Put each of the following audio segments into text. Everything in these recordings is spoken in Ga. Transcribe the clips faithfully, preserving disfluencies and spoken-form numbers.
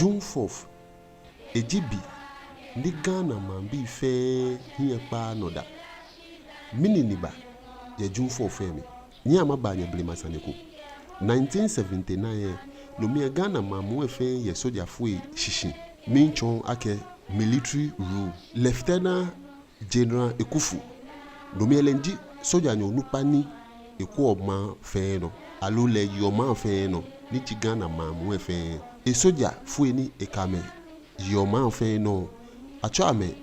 June fourth, eji be ni Ghana maŋbii fɛɛ hiɛ kpaaa nɔ daa. Mɛni ni ba yɛ June fourth lɛ mli? Nyɛhaa maba nyɛ blema sane ko. Nineteen seventy-nine lɛ, no mli lɛ Ghana maŋ muu lɛ fɛɛ yɛ sojafoi shishi. Miitsɔɔ akɛ military rule. Lieutenant General Akuffo, no mli lɛ lɛ ji sojanyo onukpa ni ekwɛɔ maŋ fɛɛ nɔ, aloo lɛ eyeɔ maŋ fɛɛ nɔ, ni ji Ghana maŋ muu lɛ fɛɛ. Esojafoi ni ekɛ amɛ yeɔ maŋ fɛɛ nɔ, atsɛɔ amɛ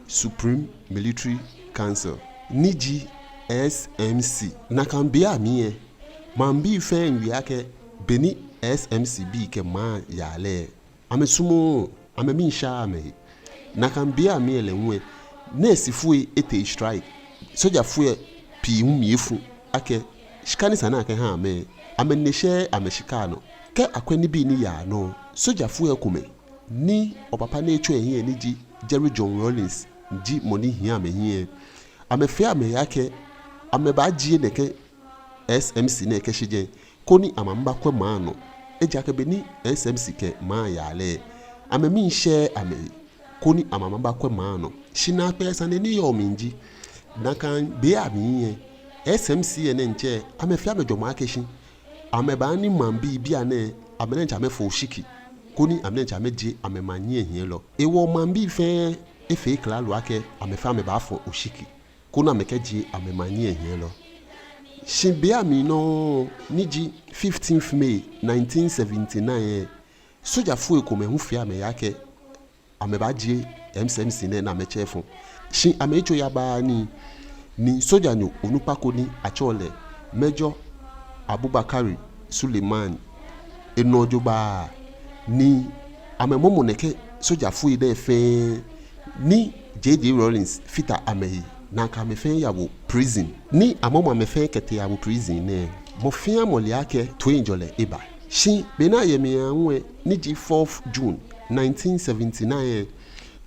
Supreme Military Council, ni ji S M C. Nakai be lɛ mli lɛ, maŋbii fɛɛ miiwie akɛ bɔ ni S M C bii kɛ maŋ yaa lɛ, amɛsumɔɔɔ, amɛmii shɛɛɛ amɛhe. Nakai be lɛ mli lɛ hu lɛ, nɛɛsifoi lɛ etee strike. Sojafoi lɛ pii hu mli efu akɛ shika ni sa ni akɛha amɛ lɛ, amɛnine shɛɛɛ amɛshika lɛ nɔ. Kɛ akwɛ nibii ni yaa nɔ, sojafoi lɛ komɛi, ni wɔ papa ni etsɔ ehiɛ ni ji Jerry John Rawlings ji mɔ ni hiɛ amɛhiɛ lɛ, amɛfee amɛhe akɛ amɛbaajie nɛkɛ S M C nɛɛ kɛshi jɛi, koni amɛbaakwɛ maŋ nɔ. Ejaakɛ bɔ ni S M C kɛ maŋ yaa lɛ, amɛmii shɛɛɛ amɛhe, koni amɛbaakwɛ maŋ nɔ. Shi naakpɛɛ sane ni yɔɔ mli ji, nakai be lɛ mli lɛ, S M C lɛ diɛŋtsɛ, amɛfee amɛjwɛŋmɔ akɛ shi amɛbaaha ni maŋbii bianɛ, amɛ diɛŋtsɛ amɛfɔ oshiki, koni amɛ diɛŋtsɛ amɛjie amɛmaŋ nyiɛhiɛlɔ. Hewɔ maŋbii fɛɛ efee klalo akɛ amɛ fɛɛ amɛbaafɔ oshiki, koni amɛkɛjie amɛmaŋ nyiɛhiɛlɔ. Shi be lɛ mli nɔŋŋ, ni ji fifteenth May nineteen seventy-nine lɛ, sojafoi komɛi hu fee amɛhe akɛ amɛbaajie S M C nɛɛ ni amɛtsɛ efɔ. Shi amɛyitso yaba nii, ni sojanyo onukpa ko ni atsɛɔ lɛ Major Abubakar Suleiman, enɔ jogbaŋŋ, ni amɛmɔmɔ nɛkɛ sojafoi nɛɛ fɛɛ, ni J J Rawlings fata amɛhe, ni akɛ amɛ fɛɛ yawo prison. Ni amɔmɔ amɛ fɛɛ kɛtee yawo prison lɛ, mɔ fɛɛ mɔ le akɛ toiŋjɔlɛ eba. Shi be ni ayɛ mli aahu lɛ, ni ji fourth June nineteen seventy-nine lɛ,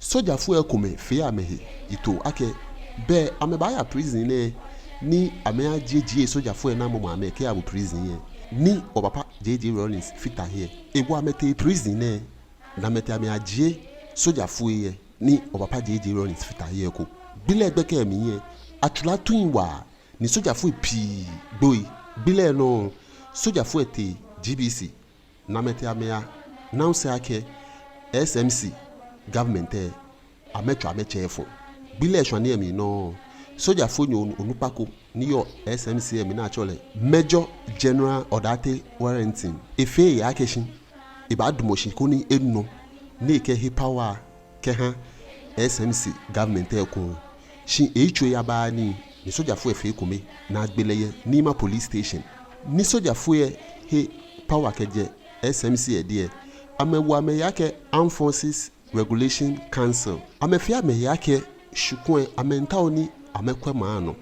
sojafoi lɛ komɛi fee amɛhe yitoo akɛ bɛ amɛbaaya prison lɛ, ni amɛyajiejie sojafoi lɛ ni amɔmɔ amɛ kɛyawo prison lɛ, ni wɔ papa J J Rawlings fata he lɛ. Hewɔ amɛtee prison lɛ, ni amɛtee amɛyajie sojafoi lɛ ni wɔ papa J J Rawlings fata he lɛ eko. Gbi lɛ gbɛkɛ mli lɛ, atswala tui waa, ni sojafoi pii gboi. Gbi lɛ nɔŋŋ, sojafoi lɛ tee G B C, ni amɛtee amɛya announce akɛ S M C government lɛ, amɛtswa amɛtsɛ efɔ. Gbi lɛ shwane lɛ mli nɔŋŋ, sojafonyo onukpa ko ni yɔɔ S M C lɛ mli ni atsɛɔ lɛ Major General Odartey Wellington, efee ehe akɛ shi ebaadamɔ shi koni enɔ ni ekɛhe power kɛha S M C government lɛ ekoŋŋ. Shi eyitso yaba nii, ni sojafoi lɛ fee ekome ni agbe lɛ yɛ Nima Police Station. Ni sojafoi lɛ he power kɛjɛ S M C lɛ dɛŋ lɛ, amɛwo amɛhe akɛ Armed Forces Regulation Council. Amɛfee amɛhe akɛ shi kulɛ amɛmiitao ni amɛkwɛ maŋ nɔ.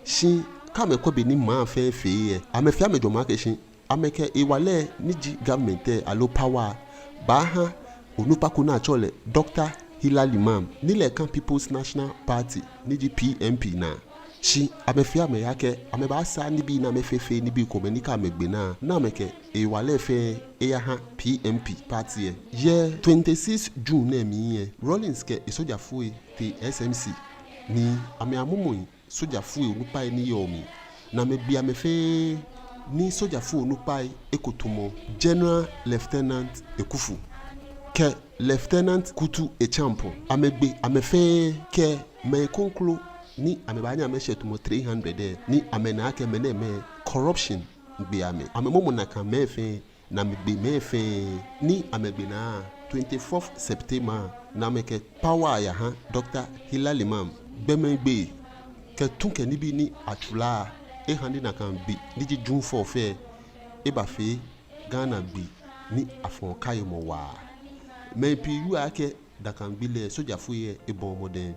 Shi kɛ amɛkwɛ bɔ ni maŋ fɛɛ fee lɛ, amɛfee amɛjwɛŋmɔ akɛ shi amɛkɛ hewalɛ ni ji government lɛ aloo power baaha onukpa ko ni atsɛɔ lɛ Doctor Hilla Limann, ni lɛ ekã People's National Party ni ji P N P naa. Shi amɛfee amɛhe akɛ amɛbaasaa nibii ni amɛfee fɛɛ nibii komɛi ni kɛ amɛgbe naa, ni amɛkɛ hewalɛ fɛɛ eyaha P N P party lɛ. Yɛ twenty-six June nɛɛ mli lɛ, Rawlings kɛ esojafoi lɛ tee S M C, ni amɛyamɔmɔ sojafoi onukpai ni yɔɔ mli, ni amɛgbe amɛ fɛɛ, ni sojafoi onukpai lɛ eko tamɔ General Lieutenant Akuffo kɛ Lieutenant Kutu Acheampong. Amɛgbe amɛ fɛɛ kɛ mɛi kroko ni amɛbaanyɛ amɛshɛ tamɔ three hundred lɛ, ni amɛna akɛ mɛnɛɛmɛi corruption gbe amɛ. Amɛmɔmɔ nakai mɛi fɛɛ, ni amɛgbe mɛi fɛɛ, ni amɛgbe naa twenty-fourth September, ni amɛkɛ power yaha Doctor Hilla Limann. Gbɔmɛi gbee kɛ tu kɛ nibii ni atswala lɛ, eha ni nakai be ni ji June fourth lɛ, ebafee Ghana gbi ni afɔɔ kaimɔ waa. Mɛi pii wieɔ akɛ nakai gbi lɛ sojafoi lɛ ebɔɔ mɔdɛŋ.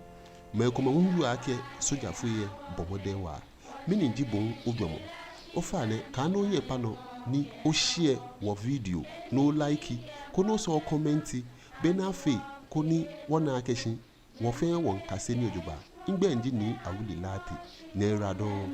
Mɛi komɛi hu wieɔ akɛ sojafoi lɛ bɔ mɔdɛŋ waa. Mɛni ji bo hu ojwɛŋmɔ? Ofainɛ, kaanu ohiɛ kpa nɔ ni o share wɔ video, ni o like, koni osɔɔ comment, bɔ ni afee koni wɔna akɛ shi wɔ fɛɛ wɔmiikase nii jogbaŋŋ. Migbɛi ji Nii Awuley Lartey. Nyɛyiwala dɔŋŋ.